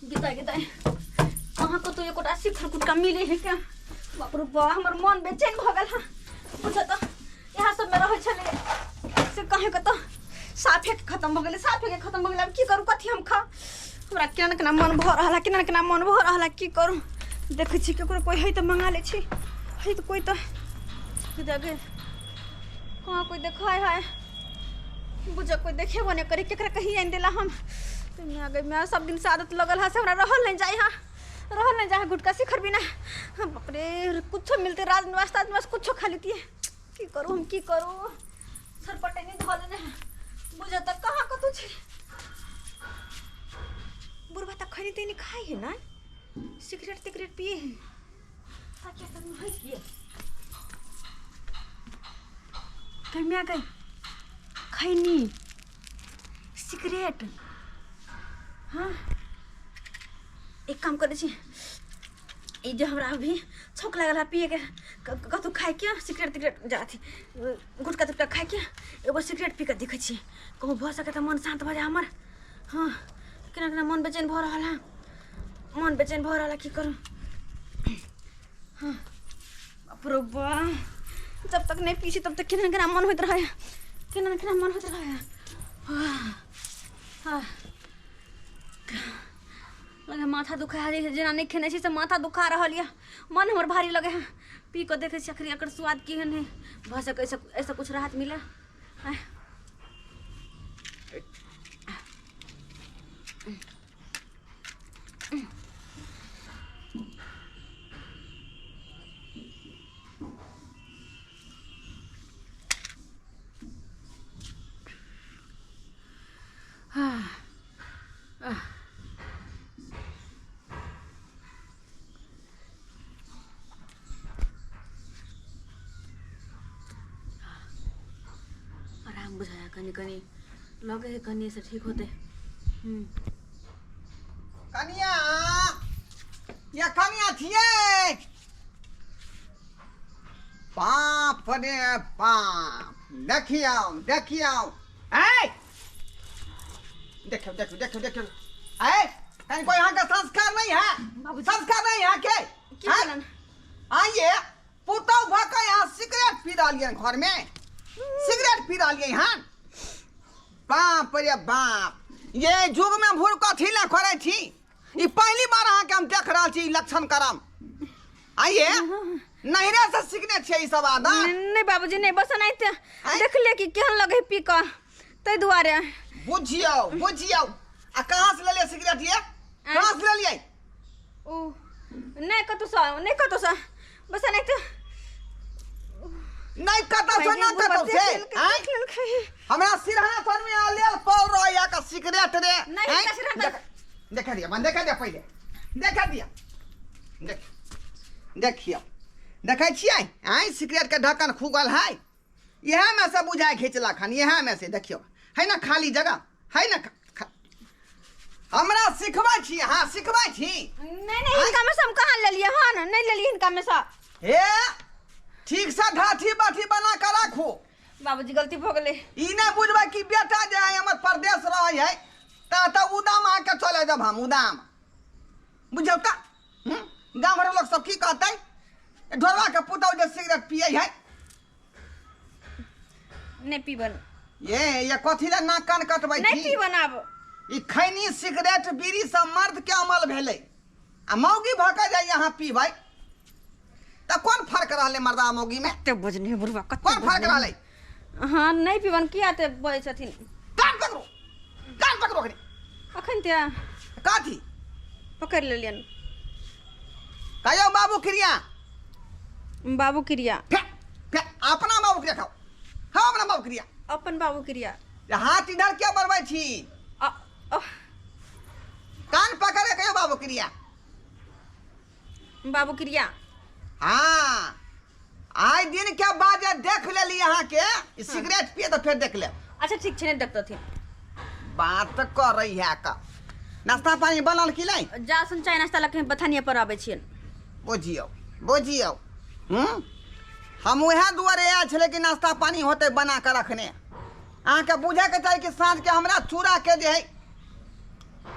गीता गीता कहाँ कतौ एकोटा शिखर कुटका मिले है क्या? बाप रे बा, हमर मन बेचैन भऽ गेल हँ। बुझ तऽ इएह सबमे रहै छलै से कहीं कतौ साफे के खत्म भऽ गेलै, साफे के खत्म भऽ गेलै। आब की करू, कथी हम खाउ? हमरा केना ने केना मन भऽ रहल है, केना ने केना मन भऽ रहल है। की करू, देखै छी ककरो कोइ है तऽ मंगा लै छी। है तऽ कोइ तऽ जगे कहाँ कोइ देखै है? बुझ कोइ देखेबो नहि करी, केकरा कही आनि देला हम। माय गई माय, सब दिन से आदत लगल है से हमरा रहल नहीं जाय है, रहल नहीं जाय है गुटका शिखर बिना। हाँ, बाप रे, कुछो मिलते राजनिवास ताजनिवास कुछो खा लेती। की करू हम, की करू? सरपटे नहीं धऽ लेने है। बुझ तऽ कहाँ कतौ छै। बुढ़बा तऽ खैनी तैनी खाइ है ना, सिगरेट तिगरेट पिए है। ताकि सब है किए कमिया गई खैनी सिगरेट। हाँ, एक काम करै छी, ई जे हमरा अभी छौक लागल है पिएके, कतहु खाइके सिगरेट तिगरेट जा अथी गुटखा तुटका खाइके एगो सिगरेट पी कऽ देखै छी, कहूँ भऽ सकै तऽ मन शान्त भऽ जाय हमर। हाँ, केना केना मन बेचैन भऽ रहल है, मन बेचैन भऽ रहल है, की करू? हाँ, बाप रे बा, जब तक नहीं पी छी तब तक केना केना मन होइत रहै, केना केना मन होइत रहै। हाँ हाँ, लगे माथा दुखा है, जेना नहीं खेने छी से माथा दुखा रहल यऽ, मन हमर भारी लगे है। पी कऽ देखै छी अखनी एकर स्वाद केहन है, भऽ सकै ऐसा ऐसा कुछ राहत मिले। आँय। आराम बुझाया, कनी कनी लगे है कनी से ठीक होते। कनिया या कनिया छियै? बाप रे बाप, देखियौ देखियौ, ऐ देखियौ देखियौ देखियौ देखियौ, ऐ कहीं कोई यहाँ का संस्कार नहीं है? बाबूजी। संस्कार नहीं है के? की हैं? भेलन? आइए पुतहु भऽ कऽ यहाँ सिगरेट पी रहलियै घर में, सिगरेट पी रहलियै हन। बाप रे बाप, ये युग में भूल कथी ला करै छी? ई पहली बार अहाँके हम देख रहल छी ई लक्षण करम। आइए नहिरे से सीखने छियै ई सब आदत? नहीं बाबूजी नहीं, बस एनाहिते आँय? देखलियै कि केहन लगै पी कऽ, ताहि दुआरे। बुझियौ बुझियौ, आ कहाँ से लेलियै सिगरेट? ये कहाँ से लेलियै? ओ नहि कतहुसँ, नहि कतहुसँ, बस एनाहिते। नहि कतौ से, नहि कतौ से। आँय? हमरा सिरहा पर में आ लेल पड़ रहा का सिगरेट रे। नहीं, आँय? हिनका सिरहा पर- देखा दिया मन, देखा दिया पहिले, देखा दिया, देख देखियौ, देखै छियै? आँय, सिगरेट के ढक्कन खुगल है, इएह में से बुझाय घिचलक हन, इएह में से। देखियौ है ना खाली जगह है ना। हमरा सिखबै छी? हाँ, सिखबै छी? नहीं नहीं, हिनका में से हम कहाँ लेलियै हन? नहीं लेलियै हिनका में से। हे, ठीक से ढाठी बाठी बना के राखू। बाबूजी गलती भऽ गेलै। ई नहि बुझबै कि बेटा जे है हमर परदेश रहै है तऽ उदाम आके चले जब हम उदाम बुझौ तऽ गाँव घरक लोक सब की कहतै? ढोरवा के पुतहु जे सिगरेट पियै है। नहीं पीबन। ये कथी ला नाक कान कटबै नहीं छी? पीबन आब। ई खैनी सिगरेट बीड़ी सब मर्द के अमल भेलै, आ मौगी भऽ के जाइ अहाँ पीबै तऽ कोन फर्क रहलै मर्दा मौगी में? कते बजने है बुढ़वा, कते कोन फर्क बजने है। रहलै? हाँ, नहीं पीबन। किया ते बजै छथिन? कान पकड़ू, कान पकड़ू अखनी। अखन ते कथी पकड़ि लेलियनि। कहियौ बाबू क्रिया। बाबू क्रिया। फे फे, अपना बाबू क्रिया खाओ। हाँ, अपना बाबू क्रिया। अपन बाबू क्रिया। हाथ इधर क्या बढ़बै छी? कान पकड़ के कहियौ बाबू क्रिया। बाबू क्रिया। हाँ, आइ दिन के बाद जे देख लेली अहाँके ई सिगरेट पिए तऽ फेर देख लेब। अच्छा ठीक छै, नहि देखतथिन। बात करै है का। नाश्ता पानी बनल कि नहि? जा सुन, चाय नाश्ता लऽ के बथानिया पर आबै छियनि। बुझियौ बुझियौ, हम उएह दुआरे आयल छलै कि नाश्ता पानी होतै बना कऽ रखने। अहाँके बुझैके चाही कि साँझके हमरा चूड़ाके जे है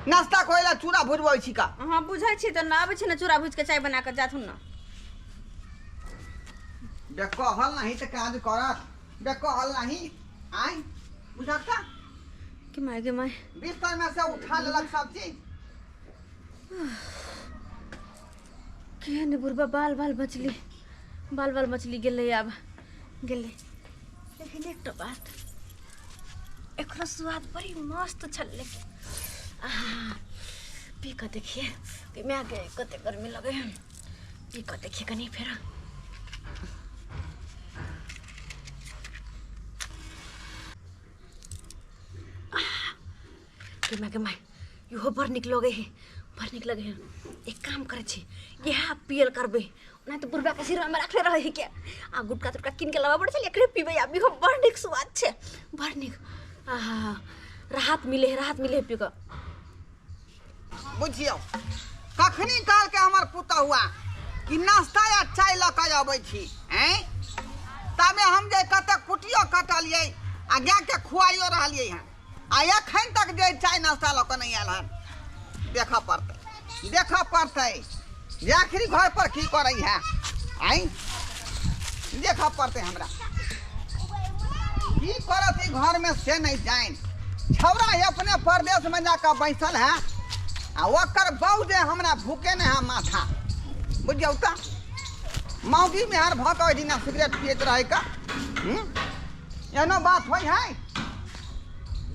नाश्ता करे ला चूड़ा भुजबै छी का। हाँ बुझै छी तऽ ना आबै छी ने चूड़ा भुज के चाय बना के जाथुन ना। बे कहल नहीं तऽ काज करत, बे कहल नहीं आय बुझक ता के my गे my. बिस्तर में से उठा लेलक सब चीज। केहन बुढ़बा बाल बाल मछली, बाल बाल मछली गेलै आब गेलै। लेकिन एकटा बात, एकरो स्वाद बड़ी मस्त छल। लेकिन आहा पी कऽ देखिए कि my के कते गर्मी लगे है। पी कऽ देखिए कनी फेर। के my इहो बड़ नीक लगे है, बड़ नीक लगे है। एक काम करै छी, इएह पियल करबै, ओना तऽ बुढ़बा के सिरमे राखले रहै है के आ गुटका तुटका कीन के लाबऽ पड़ै छै, एकरे पीबै आब। इहो बड़ नीक स्वाद छै, बड़ नीक। आहा राहत मिले है, राहत मिले है पी कऽ। बुझियौ कखनी काल के हमर पुतहुआ हुआ कि नाश्ता या चाय लऽ कऽ अबै छी ऐं, ताबे हम जे कतऽ कुटियो कटलियै आ गायके खुआइयो रहलियै हन, आ एखन तक जे चाय नाश्ता लऽ कऽ नहि आयल हन। देखऽ पड़तै, देखऽ पड़तै जे आखिरी घर पर की करै है आँय, देखऽ पड़तै हमरा की करत ई घर में से नहीं जानि। छौड़ा अपने परदेश में जाकऽ बैसल है आ ओकर बहू जे हमरा भूखे नहीं है माथा। बुझियौ तऽ मौगी मेहर भऽ कऽ ओहि दिना सिगरेट पियैत रहै का। एहनो बात होइ है,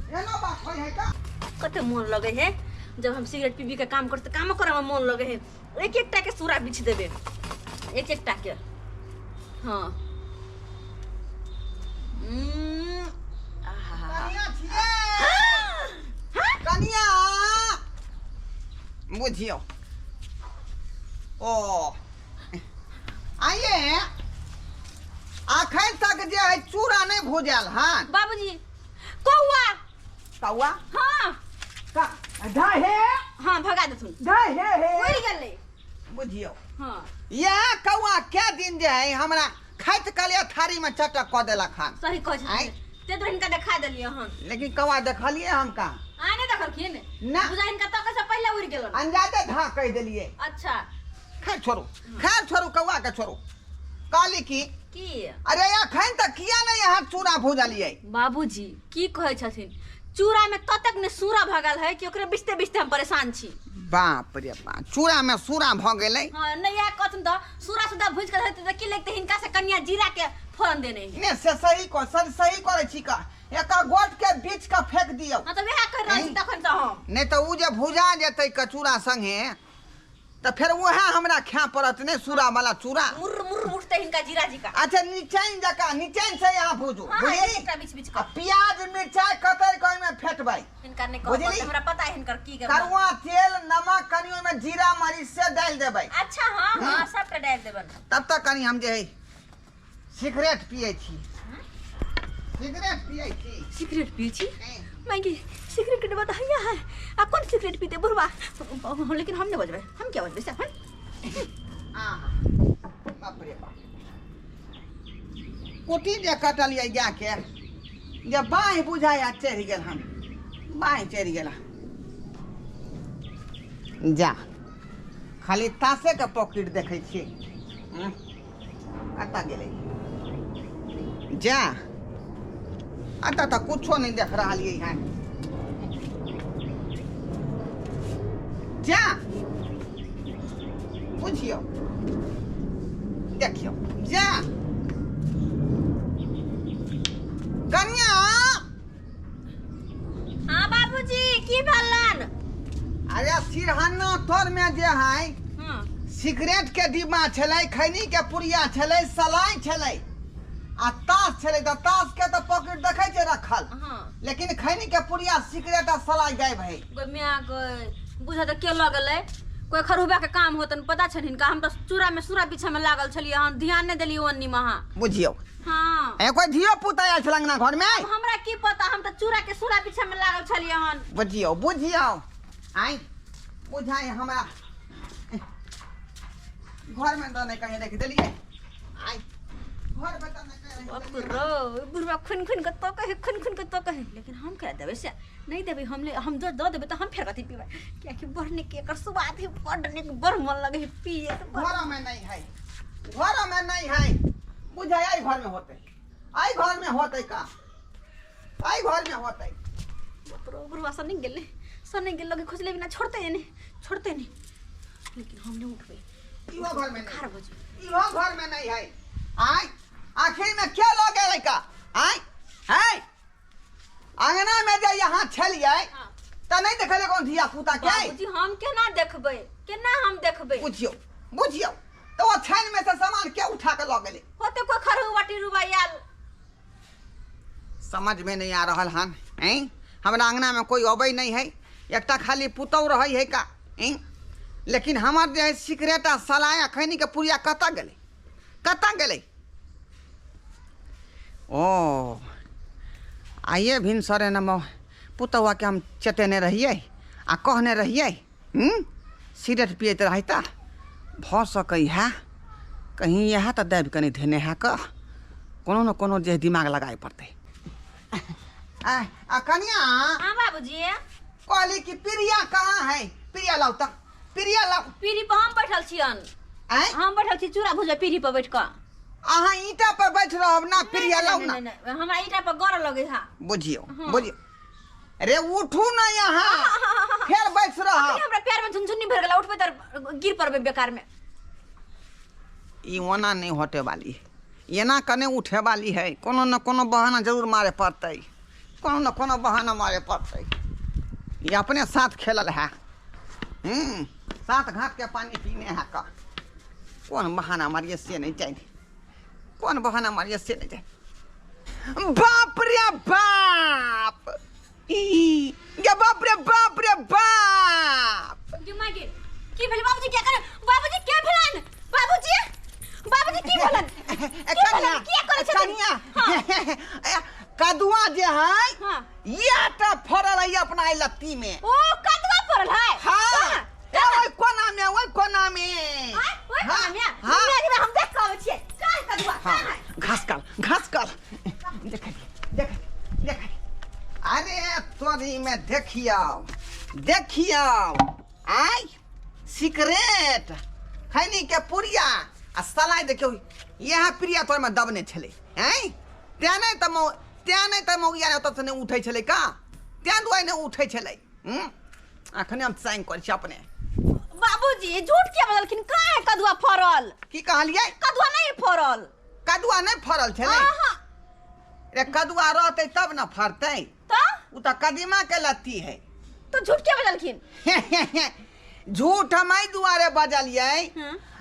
एहनो बात होइ है का। कते मोन लगे है जब हम सिगरेट पीबी के काम करते, कामो करे में मोन लगे है। एक एकटा के सूरा बिछ देबे, एक एकटा के। हाँ कनिया छियै, कनिया बुझियौ। ओ आइए अखन तक जे है चूड़ा नहीं भुजल हन। बाबूजी कौआ कौआ? हाँ का हे हाँ भगा देथुन, हे हे उड़ि गेलै। बुझियौ हाँ यह कौआ क्या दिन जे है हमरा खाइत कलिया थारी में चटक कऽ देलक हन। सही कहै छथिन, ते तो हिनका देखा देलियै हन। लेकिन कौआ देखलियै हम का? आ नहि देखलखिन ना, बुझा हिनका तकै से पहिले उड़ि गेलन, अंदाजे धा कहि देलियै। अच्छा खैर छोड़ू, खैर छोड़ू, कौआ के छोड़ू। कहली की की अरे अखन तक किया नहीं यहाँ चूड़ा भुजलियै? बाबूजी की कहै छथिन, चूड़ा में ततेक ने सूरा भगल है कि ओकरे बिछते बिछते हम परेशान छी। बाप रे बाप, चूड़ा में सूरा भ गेलै। हाँ नहीं या कहथुन तऽ सूरा सुधा भुजि कऽ रहतै तऽ की लगतै हिनका से कनिया जीरा के फोरन देने है। ने से सही कह, सर सही करै छी का, एकर गोट के बीच के फेंक दियौ। हाँ तऽ वएह कर रहल छी तखन तऽ हम। नहीं तऽ उ जे भुजा जेतै के चूड़ा संगे तऽ फेर वएह हमरा खाय पड़त ने सूरा वाला चूड़ा। मुर्र मुर्र उठतै हिनका जीरा जी का। अच्छा निचैन जकाँ, निचैन से यहाँ भुजू। हाँ, बुझली? एकटा बीच बीच आ प्याज मिरचाई कतरि कऽ ओहिमे फेटबै। हिनका नहि कहब, बुझली? हमरा पता है हिनकर की करबै। करुआ तेल नमक कनि ओहिमे जीरा मरीच से डालि देबै। अच्छा हाँ हाँ सबटा डालि देबनि। तब तक कनि हम जे है सिगरेट पियै छी, सिगरेट पियै छी। सिगरेट पियै छी? मैगी सिगरेट के डिब्बा तऽ हैया है, आ कोन सिगरेट पीते बुढ़वा? लेकिन हम नहि बजबै, हम क्या बजबै से? बाप रे बाप, कुटी जे कटलियै गाय के जे बाँहि बुझाइया चढ़ि गेल हन, बाँहि चढ़ि गेल। जा खाली तासे के पॉकेट देखै छियै। कतऽ गेलै? जा एतऽ तऽ कुछो नहि देख रहलियै हन। जा बुझियौ देखियौ जा कनिया। हाँ बाबूजी की भेलन? अरे सिरहना तोर में जे है हाँ सिगरेट के डिब्बा छलै, खैनी के पुड़िया छलै, सलाइ छलै आ ताश छलै। तऽ ताश के तऽ पॉकेट देखै छै रखल, हाँ लेकिन खैनी के पुड़िया सिगरेट आ सलाइ गायब है। माय गे बुझा तऽ के लऽ गेलै? कोई खरुबा के काम होतन पता छनि हिनका। हम तऽ चूड़ा में सूरा पीछा में लागल छलियै हन, ध्यान नहि देलियै ओन्नी में अहाँ। बुझियौ हाँ ए कोई धियो पुता आयल छल अंगना घर में? अब हमरा की पता, हम तऽ चूड़ा के सूरा पीछा में लागल छलियै हन। बुझियौ बुझियौ आइ बुझाइ हमरा घर में तऽ नहि कहीं रखि देलियै। आइ घर में तऽ नहि कहै बाप रो बुढ़वा खुन खुन के तो कहे, खुन खुन के तो कहे, लेकिन हम क्या देबै से नहीं देबै। हम ले हम जो दऽ देबै तऽ हम फेर कथी पीबै, कियाकि बड़ नीक एकर स्वाद है, बड़ नीक, बड़ मन लगे है पिए तऽ बड़। घर में नहीं है, घर में नहीं है, बुझाय आई घर में होते, आई घर में होते का, आई घर में होते। बाप रो बुढ़वा सब नहीं गेलै, सब नहीं गेल, लगे खोजले बिना छोड़ते नहीं, छोड़ते नहीं, लेकिन हम नहीं उठबै। इहो घर में नहीं। खार भऽ इहो घर में नहीं है। आय आखिर में क्या लऽ गेलै का? आय है अंगना में जे यहाँ छलियै हाँ। तऽ नहीं देखलियै कोनो धिया पुता के? बाबूजी हम केना देखबै, केना हम देखबै? बुझियौ बुझियौ तऽ ओ छानि में से सामान के उठा के लऽ गेलै? होते कोई खरू बाटी रुबा आयल। समझ में नहीं आ रहल हन। हैं हमरा अंगना में कोई अबै नहीं है, एकटा खाली पुतहु रहै है का? हैं लेकिन हमर जे है सिगरेट आ सलाइ आ खैनी के पुड़िया कतऽ गेलै, कतऽ गेलै? ओ आइए भिनसरे न पुतहुआ के हम चेतेने रहियै आ कहने रहियै सिगरेट पियैत रहै तऽ भऽ सकै है कहीं इएह तऽ दाबि कऽ नहि धेने है कऽ, कोनो ने कोनो जे दिमाग लगाए पड़तै। आ कनिया। हाँ बाबूजी। कहली कि प्रिया कहाँ है? प्रिया लाउ तऽ, प्रिया लाउ। पीढ़ी पर हम बैठल छियन। आँय? हम बैठल छी चूड़ा भुजबै पीढ़ी पर बैठ कऽ। अहाँ ईंटा पर बैठ रहब ना, प्रिया लाउ ना। नहीं, नहीं, नहीं, हमरा ईंटा पर गौर लगे है। बुझियौ हाँ। बुझियौ, अरे उठू ना यहाँ, फेर बैठ रहब। अखनी हमरा पैर में झुनझुनी भर गेला, उठबै तऽ गिर पड़बै बेकार में। ई ओना नहीं हटे वाली, एना कने उठे वाली है, कोनो न कोनो बहाना जरूर मारे पड़तै, कोनो न कोनो बहाना मारे पड़तै। ई अपने साथ खेलल है, सात घाट के पानी पीने है का, कोन बहाना मारिए से नहीं जाने, कोन बहाना मारिए से नहीं जाने। बाप रे बाप, ई ये बाप रे बाप रे बाप। जुम्मा गे की भेल बाबूजी? क्या करे बाबूजी? क्या भेलन बाबूजी? बाबूजी की भेलन? ए, की भेलन? कनिया, किया करे छथिन? कनिया, हाँ। ए, कदुआ जे है, हाँ। ये तो फड़ल है अपना ई लत्ती में। ओ कदुआ फड़ल है? हाँ। कहाँ? ए, ओहि कोना में, ओहि कोना में। हाँ, ओहि हाँ, कोना में? हाँ। मैं हम देख के आबै छियै। कहाँ है कदुआ? हाँ, कहाँ है? घास काल, घास काल। देख, देख, देख। अरे तोरी में देखियौ, देखियौ। आय सिगरेट खैनी के पुड़िया आ सलाइ देखियौ, इएह प्रिया तोर में दबने छलै। आँय तें नहि तऽ मौ, तें नहि तऽ मौगिया ओतऽ से नहि उठै छलै का, तें दुआरे नहि उठै छलै। अखने हम साइन करै छी अपने। बाबूजी झूठ किया बजलखिन? कहाँ है कदुआ फड़ल? की कहलियै? कदुआ नहीं फड़ल। कदुआ नहीं फड़ल छलै? हाँ। रे कदुआ रहतै तब न फड़तै। तऽ? उ तऽ कदीमा के लत्ती है। तो झूठ किया बजलखिन? झूठ हम एहि दुआरे बजलियै,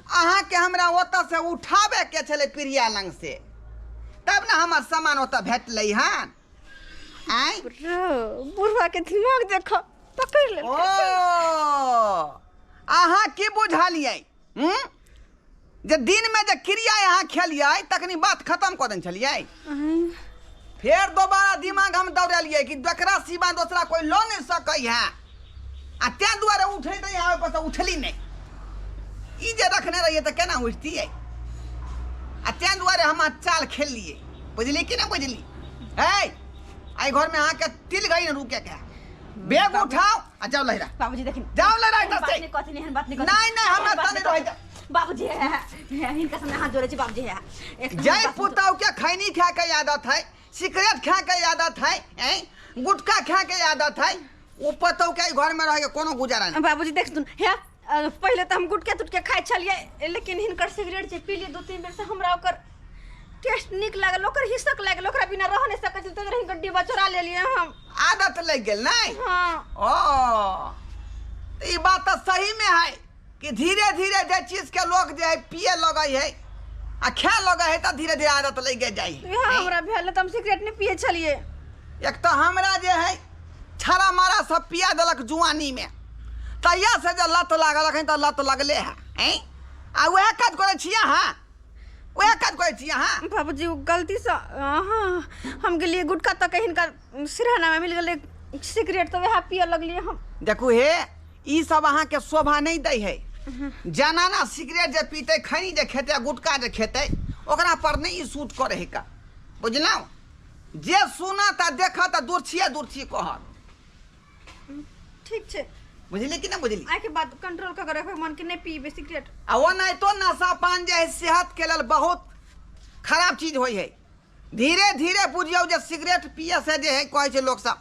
अहाँके हमरा ओतऽ से उठाबे के छलै प्रिया लंग से, तब ने हमर सामान ओतऽ भेटलै हन। आँय? बुढ़वा के दिमाग देख पकड़ लेलकै। ओ अहाँ की बुझलियै? जे दिन में जे क्रिया अहाँ खेलियै तखनी बात खत्म कऽ देने छलियै। फेर दोबारा दिमाग हम दौड़ेलियै कि एकरा सिवा दोसरा कोई लऽ नहि सकै है, आ तें दुआरे उठै तऽ यहाँ पर से उठली नहि। ई जे रखने रहियै तऽ केना उठतियै? आ तें दुआरे हम चाल खेललियै, बुझली कि नहि बुझली? है एहि घरमे अहाँके तिल गई ने रुके के, बैग उठाओ आ जाओ लहिरा। बाबूजी देखिन, जाओ लहिरा एहन एतऽ बात से। नहि कहथिन, एहन बात नहि कहथिन। नहीं, नहीं, हमरा एहन बात तऽ नहीं नहि रहै। कहथिन। बाबूजी, है, है, है, हिनका सामने हाथ जोड़ै छी बाबूजी, है, है। एक जय बात सुनू। पुतहु के खैनी खा के आदत है, सिगरेट खा के आदत है, हैं गुटखा खा के आदत है, ओ पुतहु के घर में रह के कोनो गुजारा नहीं। बाबूजी देख सुन, हे, पहिले तऽ हम गुटके तुटके खाइ छलियै, लेकिन हिनकर सिगरेट जे पीलियै 2-3 बेर से हमरा ओकर टेस्ट नीक लागल, ओकर हिसक लागल, ओकरा बिना रह नहि सकै छलियै, तऽ हिनकर डिब्बा चोरा लेलियै हम। आदत लागि गेल नहीं? हाँ। ओ तऽ ई बात तऽ सही में है कि धीरे धीरे जे चीज के लोग जे है पिए लगै है आ खाए लगै है तऽ धीरे धीरे आदत लागि जाइ है। इएह हमरा भेल, तऽ हम सिगरेट नहि पियै छलियै। एक तऽ हमरा जे है छाड़ा मारा सब पिया देलक जुआनी में, तहिया से जे लत लागल अखन तऽ लत लगले है। हैं आ वएह काज करै छी अहाँ, वएह काज करै छी अहाँ। बाबूजी ओ गलतीसँ हाँ हम गेलियै गुटखा तक हिनका सिरहानामे मिल गेलै सिगरेट, तऽ वएह पियऽ लगलियै हम। देखू हे, ई सब अहाँके शोभा नहि दै है। जनाना सिगरेट जे पीतै, खैनी जे खेतै, गुटखा जे खेतै, ओकरा पर नहि ई सूट करै है का। बुझलहुँ? जे सुनत आ देखत आ दूर छियै कहत। ठीक छै। बुझली कि नहि बुझली? आइ के बाद कंट्रोल कऽ के रखबै मन के, नहि पीबै सिगरेट। आ ओनाहितो नशा पान जे है सेहत के लेल बहुत खराब चीज होइ है। धीरे धीरे बुझियौ जे सिगरेट पिए से जे है कहै छै लोक सब,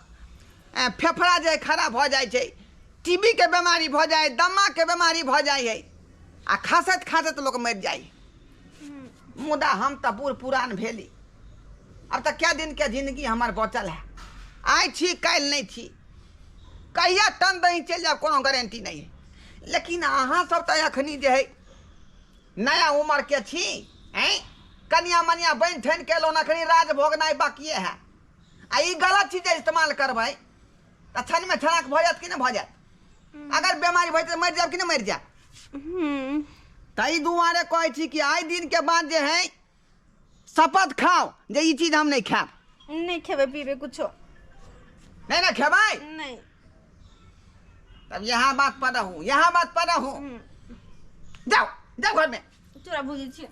फेफड़ा जे है खराब भऽ जाइ छै, टीबी के बीमारी भऽ जाइ है, दमा के बीमारी भऽ जाइ है, आ खाँसैत खाँसैत लोक मरि जाइ है। मुदा हम तऽ बूढ़ पुरान भेली, आब तऽ कै दिन के जिंदगी हमर बचल है, आइ छी काल्हि नहि छी, कहिया टन दही चलि जायब कोनो गारंटी नहि है। लेकिन अहाँ सब तऽ एखनी जे है नया उम्र के छी, ऐं कनिया मनिया बनि ठनि के एलहुँ, एखनी राज भोगनाइ बाकिए है, आ ई गलत चीज जे इस्तेमाल करबै तऽ क्षणमे छनाक भऽ जायत कि नहि भऽ जायत? अगर बीमारी भऽ जायत तऽ मरि जायब कि नहि मरि जायब? ताहि दुआरे कहै छी कि आइ दिनके बाद जे है शपथ खाओ जे ई चीज हम नहि खायब। नहि खेबै पीबै कुछो। नहि ने खेबै? नहि। तब यहाँ बात पर रहू, यहाँ बात पर रहू। जाओ जाओ घर में। चूड़ा भूजै छियै।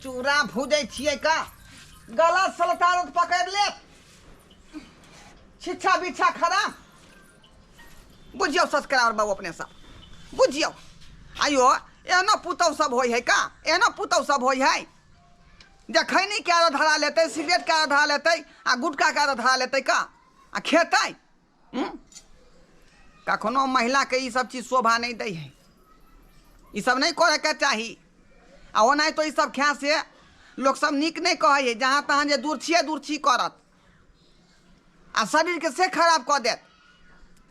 चूड़ा भूजै छियै का? गलत सलत आदत पकड़ि लेत, छिच्छा बिच्छा खराब। बुझियौ सब्सक्राइबर बाबू अपने सब बुझियौ। आइयो एहनो पुतहु सब होइ है का? एहनो पुतहु सब होइ है जे खैनी के आदत धरा लेतै, सिगरेट के आदत धरा लेतै, आ गुटखा के आदत धरा लेतै का, आ खेतै? कखनो महिलाके ई सब चीज शोभा नहि दै है, ई सब नहि करैके चाही। आ ओनाहितो ई सब खाय से लोक सब नीक नहि कहै है, जहाँ तहाँ जे दूर छियै दूर छी करत आ शरीरके से खराब कऽ देत,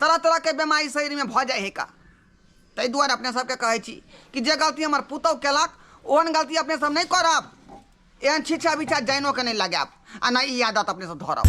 तरह तरहके बेमारी शरीरमे भऽ जाइ है का। ताहि दुआरे अपने सबके कहै छी कि जे गलती हमर पुतहु केलक ओहन गलती अपने सब नहि करब, एहन छिछा बिछा जाइनो के नहि लगायब, आ नहि ई आदत अपने सब धरब।